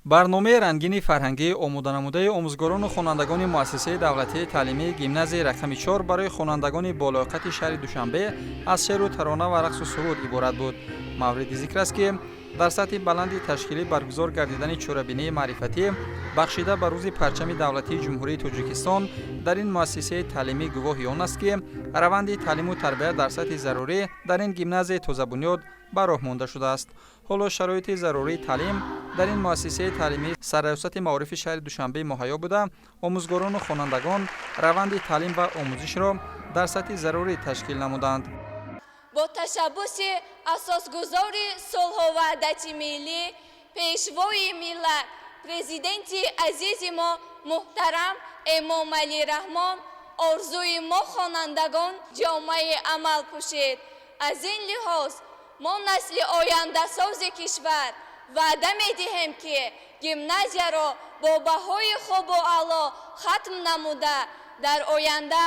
Барномаи рангини фарҳангӣ, омоданамудаи омӯзгорону хонандагони муассисаи давлатии таълимии гимназияи рақами 4 барои хонандагони болаёқати шаҳри Душанбе, аз шеъру тарона ва рақсу суруд иборат буд. Мавриди зикр аст, ки дар сатҳи баланди ташкилӣ баргузор гардидани чорабинии маърифатӣ, бахшида ба Рӯзи парчами давлатии Ҷумҳурии Тоҷикистон, дар ин муассисаи таълимӣ гувоҳи он аст, ки раванди таълиму тарбия дар сатҳи зарурӣ дар ин гимназияи тозабунёд ба роҳ монда шудааст. Ҳоло шароити зарурии таълим дар ин муассисаи таълимӣ сарраёсати маорифи шаҳри Душанбе муҳайё буда, омӯзгорону хонандагон раванди таълим ва омӯзишро дар сатҳи зарурӣ ташкил намуданд. Бо ташаббуси асосгузори сулҳу ваҳдати миллӣ, Пешвои миллат, Президенти азизи мо муҳтарам Эмомалӣ Раҳмон, орзуи мо, хонандагон, ҷомаи амал пӯшид. Аз ин лиҳоз мо, насли ояндасози кишвар, ваъда медиҳем, ки гимназияро бо баҳои хубу аъло хатм намуда, дар оянда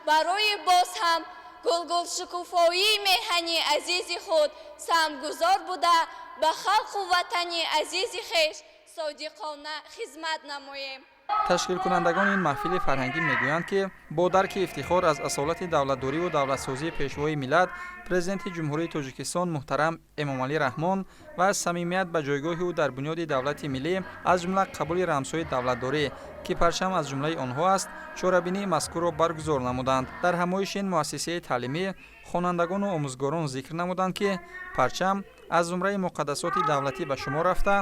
барои боз ҳам гулгулшукуфоии меҳани азизи худ саҳмгузор буда, ба халқу ватани азизи хеш содиқона хизмат намоем. Ташкилкунандагони ин маҳфили фарҳангӣ мегӯянд, ки бо дарки ифтихор аз асолати давлатдориву давлатсозии Пешвои миллат, Президенти Ҷумҳурии Тоҷикистон муҳтарам Эмомалӣ Раҳмон ва аз самимият ба ҷойгоҳи ӯ дар бунёди давлати миллӣ, аз ҷумла қабули рамзҳои давлатдорӣ, ки парчам аз ҷумлаи онҳо аст, чорабинии мазкурро баргузор намуданд. Дар ҳамоиши ин муассисаи таълимӣ хонандагону омӯзгорон зикр намуданд, ки парчам аз зумраи муқаддасоти давлатӣ ба шумор рафта,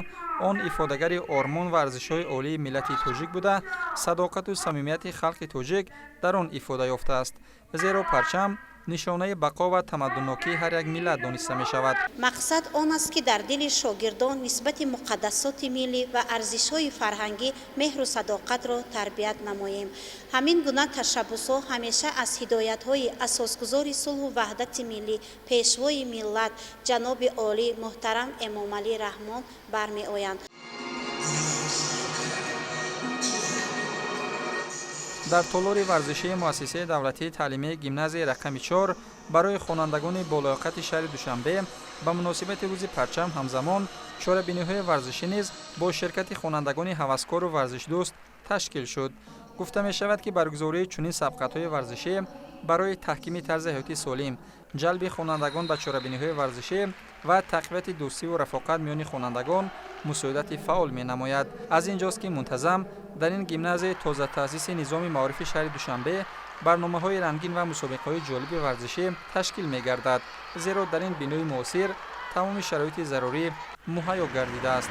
он ифодагари ормон ва арзишҳои олии миллати тоҷик буда, садоқату самимияти халқи тоҷик дар он ифода ёфтааст, зеро парчам нишонаи бақо ва тамаддуннокии ҳар як миллат дониста мешавад. Мақсад он аст, ки дар дили шогирдон нисбати муқаддасоти миллӣ ва арзишҳои фарҳангӣ меҳру садоқатро тарбият намоем. Ҳамин гуна ташаббусҳо ҳамеша аз ҳидоятҳои асосгузори сулҳу ваҳдати миллӣ, Пешвои миллат, ҷаноби олӣ муҳтарам Эмомалӣ Раҳмон бармеоянд. Дар толори варзишии муассисаи давлатии таълимии гимназияи рақами 4 барои хонандагони болаёқати шаҳри Душанбе ба муносибати Рӯзи парчам ҳамзамон чорабиниҳои варзишӣ низ бо ширкати хонандагони ҳаваскору варзишдӯст ташкил шуд. Гуфта мешавад, ки баргузории чунин сабқатҳои варзишӣ барои таҳкими тарзи ҳаёти солим, ҷалби хонандагон ба чорабиниҳои варзишӣ ва тақвияти дӯстиву рафоқат миёни хонандагон мусоидати фаъол менамояд. Аз ин ҷост, ки мунтазам дар ин гимназияи тозатаъсиси низоми маорифи шаҳри Душанбе барномаҳои рангин ва мусобиқаҳои ҷолиби варзишӣ ташкил мегардад, зеро дар ин бинои муосир тамоми шароити зарурӣ муҳайё гардидааст.